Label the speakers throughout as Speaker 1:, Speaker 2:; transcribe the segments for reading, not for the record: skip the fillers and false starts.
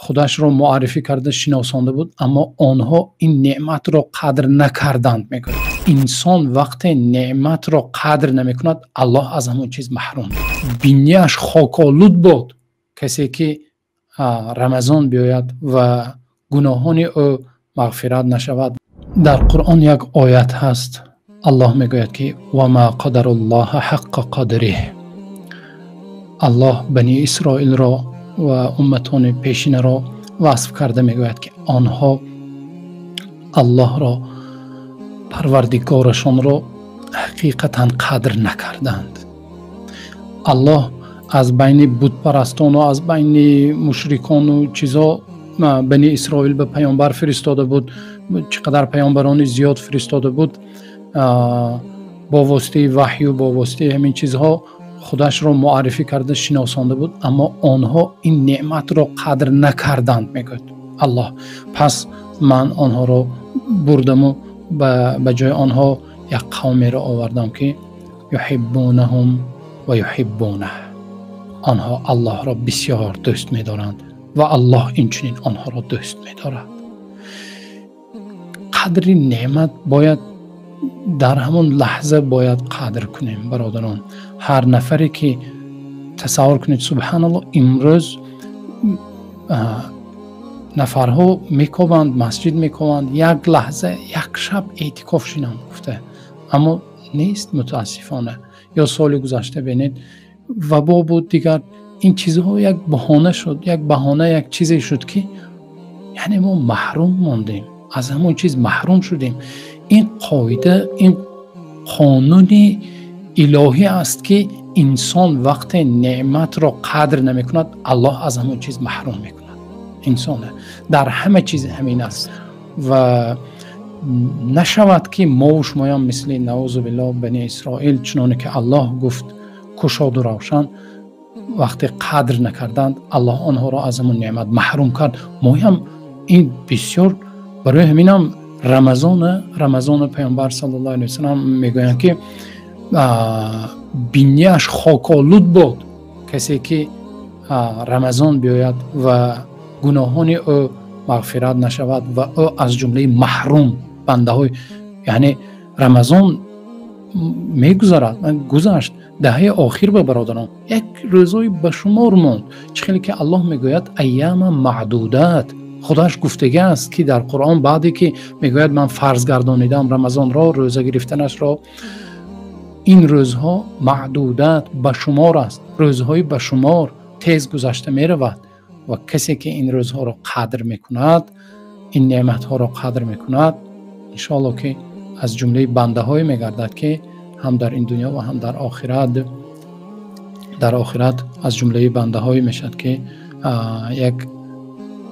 Speaker 1: Худашро муаррифӣ карда, шиносонда буд, аммо онҳо ин неъматро қадр накарданд, мегӯяд. Инсон вақте неъматро қадр намекунад, Аллоҳ аз ҳамон чиз маҳрум. Бинияш хоколуд буд. Касе ки Рамазон биёяд ва гуноҳони ӯ мағфират нашавад. Дар Қуръон як оят ҳаст, Аллоҳ мегӯяд, ки ва ма қадаруллоҳа ҳаққа қадриҳ. Аллоҳ Бани Исроилро ва умматони пешинаро васф карда мегӯяд, ки онҳо Аллоҳро, Парвардигорашонро, ҳақиқатан қадр накарданд. Аллоҳ аз байни бутпарастону аз байни мушрикону чизо Бани Исроил ба паёмбар фиристода буд. Чӣ қадар паёмбарони зиёд фиристода буд, бо воситаи ваҳю, бо воситаи ҳамин чизҳо худашро муаррифӣ карда, шиносонда буд, аммо онҳо ин неъматро қадр накарданд, мегӯяд Аллоҳ. Пас ман онҳоро бурдаму ба ҷои онҳо як қавмеро овардам, ки юҳиббунаҳум ва юҳиббунаҳ, онҳо Аллоҳро бисёр дӯст медоранд ва Аллоҳ инчунин онҳоро дӯст медорад. Қадри неъмат бояд дар ҳамон лаҳза бояд қадр кунем, бародарон. Ҳар нафаре ки, тасаввур кунед, субҳаналлоҳ, имрӯз нафарҳо мекобанд, масҷид мекобанд, як лаҳза, як шаб эътикоф шинанд гуфта, аммо нест, мутаассифона. Ё соли гузашта бинед, вабо буд, дигар ин чизҳо як баҳона шуд, як баҳона, як чизе шуд, ки яъне мо маҳрум мондем, аз ҳамон чиз маҳрум шудем. Ин қоида, ин қонуни илоҳӣ аст, ки инсон вақте неъматро қадр намекунад, Аллоҳ аз ҳамон чиз маҳрум мекунад инсона. Дар ҳама чиз ҳамин аст. Ва нашавад, ки мову шумоям мисли, наузу биллоҳ, Бани Исроил, чуноне ки Аллоҳ гуфт кушоду равшан, вақте қадр накарданд, Аллоҳ онҳоро аз ҳамон неъмат маҳрум кард. Моям ин бисёр, барои ҳаминам Рамазона Паёмбар саллаллоҳу алайҳи васаллам мегӯянд, ки бинияш хоколуд буд касе ки Рамазон биёяд ва гуноҳони ӯ мағфират нашавад ва ӯ аз ҷумлаи маҳрум бандаҳои, яъне Рамазон мегузарад, гузашт, даҳаи охир ба бародарон як рӯзҳои ба шумор монд. Чӣ хеле ки Аллоҳ мегӯяд айяма маъдудат, худаш гуфтагӣ аст, ки дар Қуръон баъде ки мегӯяд ман фарз гардонидам Рамазонро, рӯза гирифтанашро, ин рӯзҳо маъдудат, ба шумор аст, рӯзҳои ба шумор, тез гузашта меравад. Ва касе ки ин рӯзҳоро қадр мекунад, ин неъматҳоро қадр мекунад, иншоаллоҳ ки аз ҷумлаи бандаҳое мегардад, ки ҳам дар ин дунё ва ҳам дар охират аз ҷумлаи бандаҳое мешавад, ки як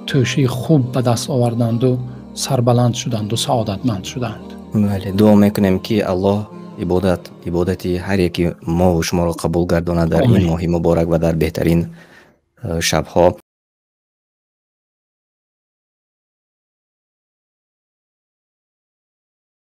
Speaker 1: тӯшаи хуб ба даст оварданду сарбаланд шуданду саодатманд шуданд.
Speaker 2: Бале, дуо мекунем, ки Аллоҳ ибодати ҳар яки мову шуморо қабул гардонад дар ин моҳи муборак ва дар беҳтарин шабҳо.